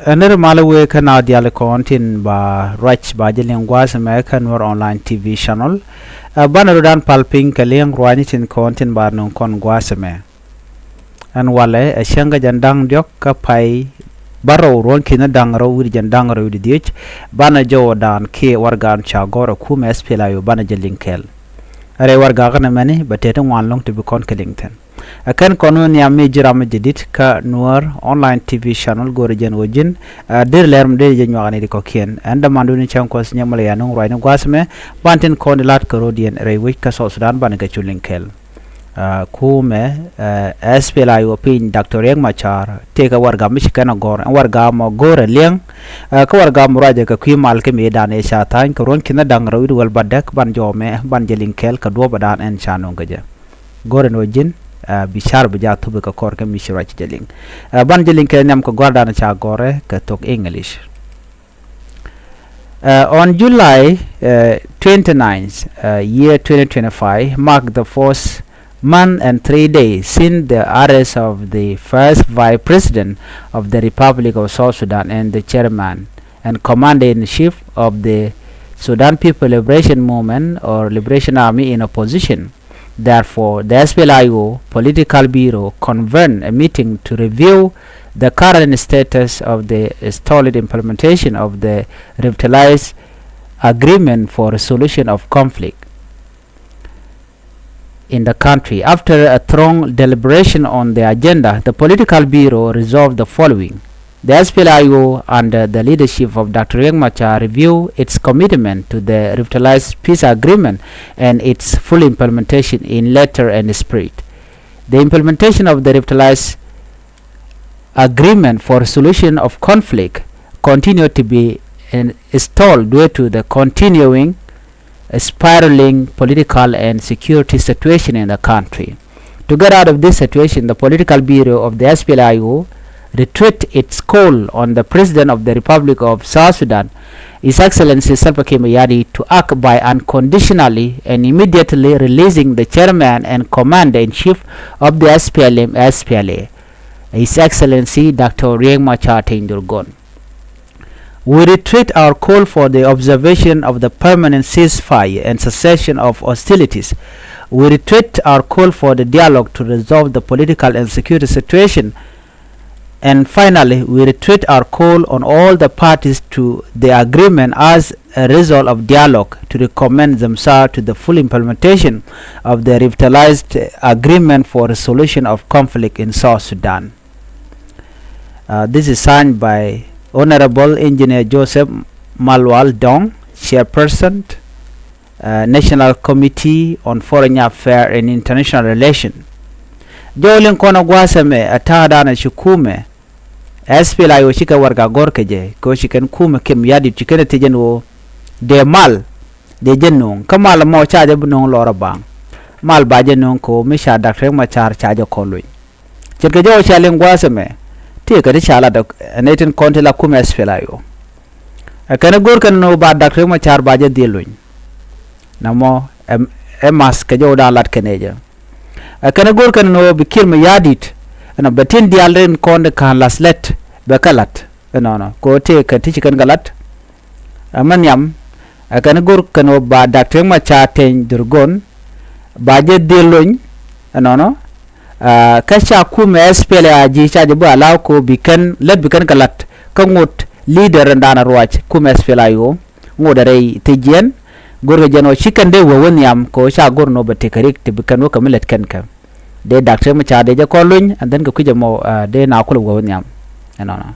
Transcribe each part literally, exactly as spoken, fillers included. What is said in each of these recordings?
Ɛ nir malä wee kä na diali kɔn tin ba ruac ba jɛ liŋ gua̱a̱th ɛmɛ kä Nuer Online T V channel. Ɛ banɛ rɔ dan pal piny kɛ liŋ ruac ni tin kɔn tin ba nuŋ kɔn gua̱a̱th ɛmɛ. Ɛn walɛ ɛ cäŋ kä jɛn da̱ŋ diɔ̱k kä pay bärɔw ruɔ̱n ki̱n da̱ŋ rɛw wi̱r jɛn da̱ŋ rɛw di dhiec. Banɛ jɔw dan kiɛ wargan ca gɔr ɛ kumɛ S P L A I O banɛ jɛ liŋ kɛɛl. Ɛ rɛy warga kä nɛmɛni bɛ tëë ti ŋuan lɔ̱ŋ ti bi kɔn kɛ liŋ thi̱n. Ɛ kɛn kɔn wä nhiam mi ji̱ ram mi jɛ di̱t kä Nuer Online T V channel go̱o̱rɛ jɛn wä ji̱n. Ɛ deri lɛr mi deri jɛ nyuak ni di kɔ̱kiɛn ɛn dämandun ni cäŋ kuɔth nyɛ mɔlɛ yan nuŋ ruac ni gua̱a̱th ɛmɛ. Ban tin kɔn di la̱t kɛ rɔ̱diɛn rɛy wec kä South Sudan banɛ kɛ cu liŋ kɛɛl. Ɛ kumɛ ɛ S P L A I O piny Doctor Riek Machar tëëkɛ warga mi ci kɛn a gɔ̱r ɛn warga mɔ go̱o̱rɛ liɛŋ. Ɛ kä warga mɔ ruacɛ kɛ kui̱ mal kä mëëdan ëë ca tha̱a̱ny kɛ ruɔ̱n ki̱n da̱ŋ rɛw wi̱r wäl bädäk ban jɔw mɛ ban jɛ liŋ kɛɛl kɛ duɔ̱ɔ̱pädan ɛn ca nuŋ kɛ jɛ. Go̱rɛ ni wä ji̱n ɛ bi car bi jaa thup kɛ kɔr kä mi ci ruac jɛ liŋ. Ɛ ban jɛ liŋ kɛ nhiam kɛ gua̱rdan ca gɔ̱rɛ kɛ thok English. Uh, on July uh, twenty-ninth, uh, year twenty twenty-five, marked the fourth month and three days since the arrest of the first vice president of the Republic of South Sudan and the chairman and commander-in-chief of the Sudan People Liberation Movement or Liberation Army in opposition. Therefore, the S P L A I O Political Bureau convened a meeting to review the current status of the stalled implementation of the revitalized agreement for resolution of conflict in the country. After a strong deliberation on the agenda, the Political Bureau resolved the following. The S P L A I O, under the leadership of Doctor Riek Machar, review its commitment to the revitalized peace agreement and its full implementation in letter and spirit. The implementation of the revitalized agreement for resolution of conflict continued to be in, stalled due to the continuing spiraling political and security situation in the country. To get out of this situation, the Political Bureau of the S P L A I O reiterate its call on the President of the Republic of South Sudan, His Excellency Salva Kiir Mayardit, to act by unconditionally and immediately releasing the chairman and commander-in-chief of the S P L M S P L A, His Excellency Doctor Riek Machar Teny Dhurgon. We reiterate our call for the observation of the permanent ceasefire and cessation of hostilities. We reiterate our call for the dialogue to resolve the political and security situation. And finally, we reiterate our call on all the parties to the agreement as a result of dialogue to recommend themselves to the full implementation of the revitalized agreement for resolution of conflict in South Sudan. Uh, this is signed by Honorable Engineer Joseph Malual Dong, Chairperson, uh, National Committee on Foreign Affairs and International Relations. Jɔw liŋ kɔn a gua̱a̱th ɛmɛ a ta̱a̱ da̱a̱n a ci kumɛ S P L A I O cikɛ warɛga gɔ̱r kɛ jɛ kɛ ɣöö ci kɛn kumɛ Kiir Mayardit ci kɛn a thiec ɛn ɣöö dee mal dee jɛ nööŋ kä mal ɛmɔ ca jɛ bi nööŋ lɔr a baaŋ. Mal ba jɛ nööŋ kɛ ɣöö mi ca Doctor Riek Machar ca jɛ kɔn luny. Ce̱tkɛ jɔw cɛ liŋ gua̱a̱th ɛmɛ tëëkɛ ti ca lat ɛ nɛy tin kɔn ti la kumɛ S P L A I O. Ɛ kɛn ɛ go̱r kɛn ni ɣöö ba Doctor Riek Machar ba jɛ dhil luny. Nɛmɔ ɛ, ɛ math kɛ jɔw da̱a̱n lat kɛn ɛ jɛ. Ɛ kɛn ɛ go̱r kɛn ni ɣöö bi Kiir Mayardit ɛnɔ bɛ tin diaal rin kɔn ti ka̱n la̱th lät bɛ kɛ la̱t ɛnɔnɔ kɛ ɣöö tëëkɛ ti ci kɛn kɛ la̱t. Ɛ mɛ nhiam ɛ kɛn ɛ go̱r kɛn ɣöö ba Doctor Riek Machar Teny Dhurgon ba jɛ dhil luny ɛnɔnɔ. Aa, kä ca kumɛ S P L A I G ca jɛ bi allow kɛ ɣöö bi kɛn lät bi kɛn kɛ la̱t kä ŋot leader in da̱a̱n a ruac kumɛ S P L A I O ŋot a rɛy thiec jiɛn. Go̱rkɛ jɛn ɣöö ci kɛn dee wee wä nhiam kɛ ɣöö ca go̱r ni ɣöö bɛ tekɛ rik ti bi kɛn wä kɛ mi lät kɛn kɛ. Dee Doctor Riek Machar dee jɛ kɔn luny and then kɛ kui̱c ɛmɔ, aa, dee na kulɛ wee wä nhiam. Ɛnɔnɔ.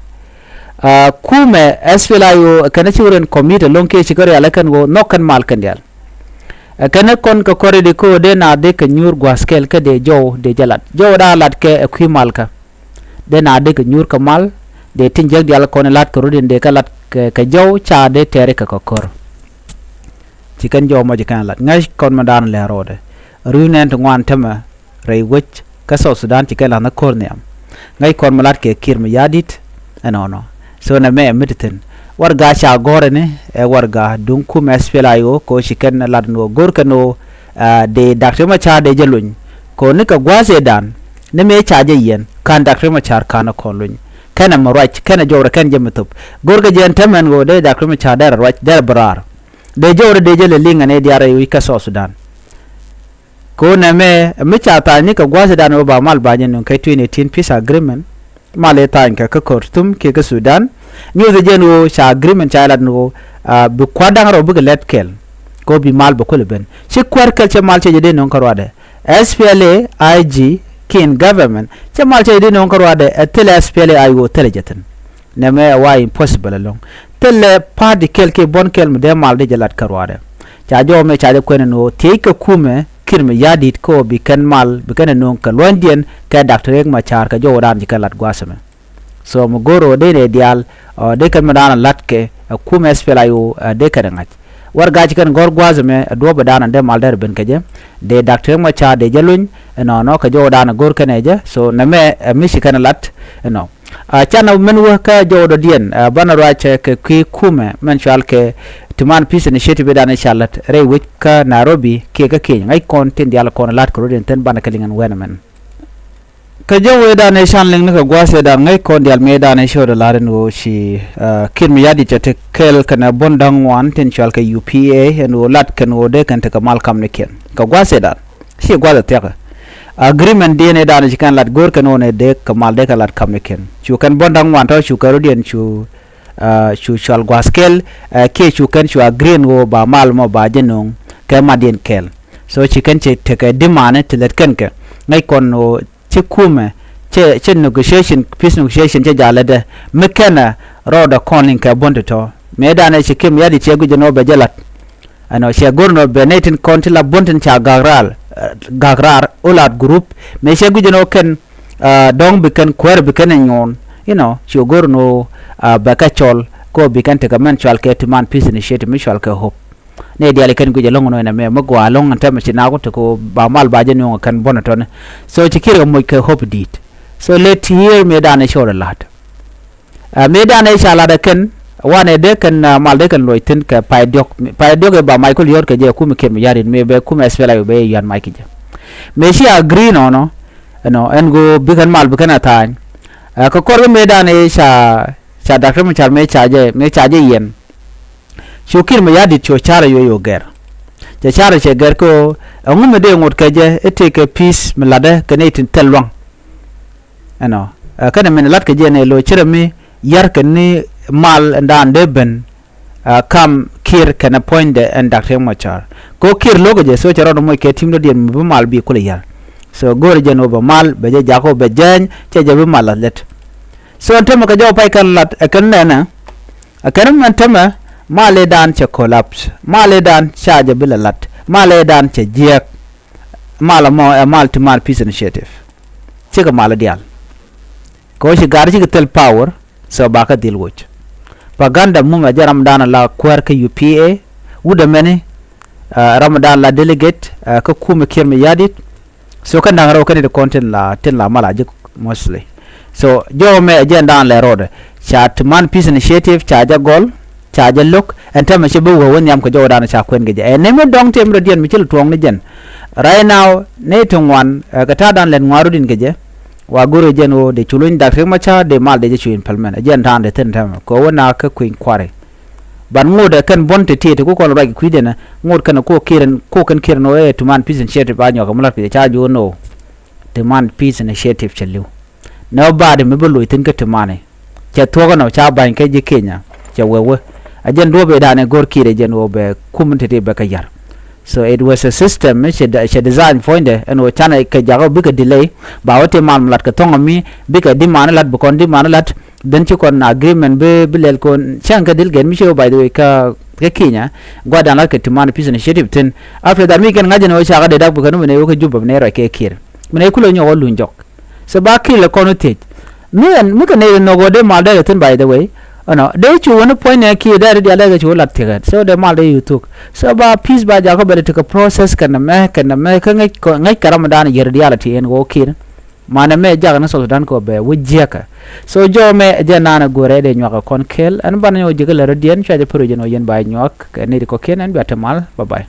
Aa, kumɛ S P L A I O kɛn ci wä rɛn commit ɛlɔ̱ŋ kiɛ ci kɛ rial ɛ kɛn ɣöö nhɔk kɛn mal kɛn diaal. Ɛ kɛn ɛ kɔn kɛ kɔr i̱di kä ɣöö dee na dee kɛ nyuur gua̱a̱th kɛl kä dee jɔw dee jɛ lat. Jɔw da̱a̱ lat kɛ ɛ kui̱ mal kä. Dee na dee kɛ nyuur kɛ mal, dee tin jiäk diaal kɔn i̱ lat kɛ rut in dee kɛ lat kɛ, kɛ jɔw ca dee tɛɛri kɛ kɛ kɔr. Ci kɛn jɔw mɔ ci kɛn lat. Ŋäc kɔn mɛ da̱a̱n lɛr ro̱o̱dɛ. Ri̱w nɛn ti ŋuan tämɛ rɛy wec kä South Sudan ci kɛn la̱th ni ko̱r nhiam. Ŋäc kɔn mi lat kɛ Kiir Mayardit ɛnɔnɔ. So nɛmɛ ɛ mi ti thi̱n. Warɛga ca gɔ̱rɛ ni ɛ warɛga duŋ kumɛ S P L A I O kɛ ɣöö ci kɛn lat ni ɣöö go̱r kɛn ɣöö, aa, dee Doctor Riek Machar dee jɛ luny. Kɛ ɣöö ni kɛ gua̱a̱th ëëdan ni mëë ca jɛ yiɛn ka̱n Doctor Riek Machar ka̱n ɛ kɔn luny. kɛnɛ mi ruac kɛnɛ jɔwrɛ kɛn jɛ mi thop. Go̱rkɛ jɛ ɛn tämɛ ɛn ɣöö dee Doctor Machar derɛ ruac derɛ bi raar. Dee jɔwrɛ dee jɛ lɛ liŋ ɛn ɛ diaal rɛy wi̱c kä South Sudan. Kɛ ɣöö nɛmɛ mi ca tha̱a̱nyni kɛ gua̱a̱thdan ɣöö ba mal ba jɛ nöŋ kɛ twenty eighteen peace agreement. Mal i̱ tha̱a̱ny kɛ kä Khartoum kiɛ kä Sudan. Nyuuth jɛ ɛn ɣöö ca agreement ca lat ɛn ɣöö bi kua̱r da̱ŋ rɛw bikɛ lɛt kɛl. Kɛ ɣöö bi mal bɛ kulɛ ben ci kuäär kɛl cɛ mal cɛ jɛ dee nöŋ kä ruaadɛ. S P L A I G kiɛ in government cɛ mal cɛ jɛ dee nöŋ kä ruaadɛ ɛ thilɛ S P L A I O thilɛ jɛ thi̱n. Nɛmɛ ɛ wa impossible ɛlɔ̱ŋ. Thilɛ party kɛl kiɛ buɔ̱n kɛl mi dee mal dee jɛ lat kä ruaadɛ. Ca jɔw mɛ ca jɛ kuɛn ɛn ɣöö thiec kɛ kumɛ Kiir Mayardit kä ɣöö bi kɛn mal bi kɛn ɛ nöŋ kɛ luɔ̱nydiɛn kɛ Doctor Riek Machar kɛ jɔw dan ci kɛ lat gua̱a̱th ɛmɛ. So mi go̱r ɣöö dee nɛ diaal ɔ dee kɛn mi da̱a̱n ɛ la̱t kɛ ɛ kumɛ S P L A I O ɛ dee kɛn ɛ ŋa̱c. Wär ga̱a̱c kɛn gɔ̱r gua̱a̱th ɛmɛ ɛ duɔ̱ɔ̱p ɛ da̱a̱n ɛ dee mal dee rɛ ben kɛ jɛ. Dee Doctor Riek Machar dee jɛ luny ɛnɔnɔ kɛ jɔw da̱a̱n ɛ go̱r kɛn ɛ jɛ. So nɛmɛ ɛ mi ci kɛn ɛ la̱t ɛnɔ. Ɛ canɛ min wä kä jɔw dɔ̱diɛn ɛ banɛ ruacɛ kɛ kui̱ kumɛ mɛn cual kɛ Tumaini Peace Initiative i̱ da̱a̱n i̱ ca la̱t rɛy wec kä Nairobi kiɛ kä Kenya ŋäc kɔn tin diaal kɔn la̱t kɛ rɔ̱diɛn thi̱n banɛ kɛ liŋ ɛn wɛn ɛmɛn. Kä jɔw ëëdan ëë can liŋni kɛ gua̱a̱th ëëdan ŋäc kɔn diaal mëëdan ëë cio̱o̱dɛ la̱r ɛn ɣöö ci Kiir Mayardit cɛ te kɛɛl kɛnɛ buɔ̱n da̱ŋ ŋuan tin cɔal kɛ U P A ɛn ɣöö lat kɛn ɣöö dee kɛn tekɛ mal kamnikiɛn kɛ gua̱a̱th ëëdan. Ci gua̱a̱th ɛ thia̱kä agreement diɛn ëëdan ci kɛn lat go̱o̱r kɛn ɣöö nɛ dee kɛ mal dee kɛ lat kamnikiɛn cu kɛn buɔ̱n da̱ŋ ŋuan tɔ̱ cu kɛn rɔ̱diɛn cu cu cɔal gua̱a̱th kɛɛl kiɛ cu kɛn cu agree ɛn ɣöö ba mal mɔ ba jɛ nöŋ kɛ matdiɛn kɛɛl. So ci kɛn cɛ tekɛ demand ti lät kɛn kɛ ŋäc kɔn ɣöö ci kumɛ cɛ cɛ negotiation peace negotiation cɛ ja̱ lätdɛ mi kɛnɛ rɔɔdɛ kɔn liŋ kɛ buɔ̱n ti tɔ̱ mëëdan ɛ ci Kiir Mayardit cɛ guic ɛn ɣöö bɛ jɛ la̱t. Ɛnɔ cɛ go̱r ɛn ɣöö bɛ nɛy tin kɔn ti la buɔ̱n tin ca ga̱k raar ga̱k raar all out group mëë cɛ guic ɛn ɣöö kɛn dɔ̱ŋ bi kɛn kuäär bi kɛn ɛ nyuɔ̱ɔ̱n. Inɔ ci go̱r ɛn ɣöö bɛ kɛ cɔl kɛ ɣöö bi kɛn tekɛ mɛn cual kɛ Tumaini Peace Initiative mi cual kɛ hope. Nɛ diaal i̱ kɛn guic ɛlɔ̱ŋ ɛn ɣöö ɛn ɛmɛ mi gɔaa ɛlɔ̱ŋ ɛn tɛmɛ ci nak wä tekɛ ɣöö ba mal ba jɛ nööŋ ɛ kɛn buɔ̱n ɛ tɔ̱ni. So ci Kiir kɛ moc kɛ hope di̱i̱t. So let here mëëdan ɛ cɔɔl ɛ la̱t. Ɛ mëëdan ɛ ca la̱t ɛ kɛn wanɛ dee kɛn mal dee kɛn luɔc thi̱n kɛ pay diɔ̱k pay diɔ̱k ɛ ba mac kul yɔ̱ɔ̱t kɛ jɛ ɛ kumɛ Kiir Mayardit mëë bɛ kumɛ S P L A I O bɛ yɛ yuan mac kɛ jɛ. Mëë ci agree nɔnɔ ɛnɔ ɛn go̱o̱ bi kɛn mal bi kɛn ɛ tha̱a̱ny. Ɛ kɛ kɔr kɛ mëëdan ɛ ca ca Doctor Machar mëë ca jɛ mëë ca jɛ yɛn. Cu Kiir Mayardit cu carɛ yo̱o̱ yo̱o̱ gɛr. Cɛ carɛ cɛ gɛr kä ɣöö ɛŋu mi dee ŋot kɛ jɛ i̱ tëëkɛ peace mi la̱tdä kɛ nɛy tin thil lua̱ŋ. Ɛnɔ ɛ kɛnɛ min la̱t kɛ jɛ nɛy lo̱c cärɛ mi ya̱r kɛ ni mal ɛn daan dee ben. Ɛ kam Kiir kɛnɛ puɔ̱nydɛ ɛn Doctor Riek Machar. Kɛ ɣöö Kiir lo̱kɛ jɛ so cɛ rɔɔdɛ moc kɛ team dɔ̱diɛn mi bi mal bi kulɛ ya̱r. So go̱o̱rɛ jɛn ɣöö bɛ mal bɛ jɛ jakä ɣöö bɛ jɛny cɛ jɛ bi mal la̱th lät. So ɛn tämɛ kɛ jɔw pay kɛn la̱t ɛ kɛn nɛnɛ. Ɛ kɛn mɛn tämɛ mal ëëdan cɛ collapse mal ëëdan ca jɛ bi lɛ la̱t mal ëëdan cɛ jiääk. Mal ɛmɔ ɛ mal ti mal peace initiative. Cikɛ mal ɛ diaal kɛ ɣöö ci ga̱r cikɛ thil power. So bakä dhil woc. Paganda mumɛ jɛ ramdan la kuäär kä U P A wut ɛmɛni. Ramdan la delegate kä kumɛ Kiir Mayardit. So kɛn da̱ŋ rɛw kɛn ti kɔn tin la tin la mal a ji̱ mostly. So jɔw mɛ ɛ jɛn da̱a̱n lɛ rɔɔdɛ ca ti man peace initiative ca jɛ gɔl. Ca jɛ lo̱k ɛn tɛmɛ ci bi wee wä nhiam kɛ jɔw da̱a̱n ca kuɛn kɛ jɛ ɛn ni mi dɔ̱ŋ tëë mi dɔ̱diɛn mi ci lɛ tuɔɔk ni jɛn. Right now ni ti ŋuan kɛ ta̱a̱ da̱a̱n lɛt ŋuan rut in kɛ jɛ. Wa go̱r ɛ jɛn ɣöö dee cu luny Doctor Riek Machar dee mal dee jɛ cu implement ɛ jɛn ta̱a̱n dee thi̱n tɛmɛ kɛ wä na kä kui̱ny kua̱ri. Ban ŋot ɛ kɛn buɔ̱n ti tiet ti ku kɔn ruac kɛ kui̱dɛn ɛ ŋot kɛn ɛ kok kiɛrɛn kok kɛn kiɛrɛn ɣöö ɛ ti man peace initiative a nyɔk kɛ mi lat kɛ jɛ ca ji̱ ɣöö no. Ti man peace initiative cɛ li̱w. Nɛ ɣöö baat mi bi loc thi̱n kä ti mani. Cɛ thuɔ̱k ɛnɔ ca ba̱ny kä ji̱ Kenya cɛ wee wee. A jɛn duɔ̱ɔ̱p ëëdan ɛ go̱r kiɛt ɛ jɛn ɣöö bɛ kum in te ti bɛ kɛ ya̱r. So it was a system mi cɛ design puɔ̱nydɛ ɛn ɣöö canɛ kɛ jakä bikɛ delay. Ba wä ti man mi lat kɛ thɔ̱ŋ mi bikɛ di man lat bi kɔn di man lat. Then ci kɔn agreement bi bi lɛl kɔn cäŋ kɛ dil gɛn mi ci wä by the way kä kä Kenya. Gua̱dan lat kɛ ti man peace initiative thi̱n. After that mi kɛn ŋa̱c ɛn ɣöö cakɛ dee dak bi kɛn wä nɛ wä kä Juba bi nɛ rɔy kɛ kiɛt. Mi nɛ kulɛ nyɔk wä luny jɔk. So ba kil ɛ kɔn wä thiec. Mi ɛn mi kɛ nɛy nhɔk ɣöö dee mal dee kɛ thi̱n by the way. Ɛnɔ dee cu wä ni puɔ̱ny nɛ kiɛ dee ri dial dee kɛ cu wä lat thiekɛ so dee mal dee yu thuk. So ba peace ba jakä bɛ dee tekɛ process kɛn ɛmɛ kɛn ɛmɛ kä ŋäc kɛ ram dan yier dial ti ɛn ɣöö kiɛn. Man ɛmɛ jak ni South Sudan kɛ bɛ wä jiäkä. So jɔw mɛ jɛ naan ɛ go̱rɛ dee nyuak ɛ kɔn kɛl ɛn banɛ nyɔk ji̱ kä lɛ rɔ diɛn cua jɛ pär wä jɛn wä yɛn ba nyuak kɛ nɛy ti kɔ̱kiɛn ɛn bia te mal. Bye bye.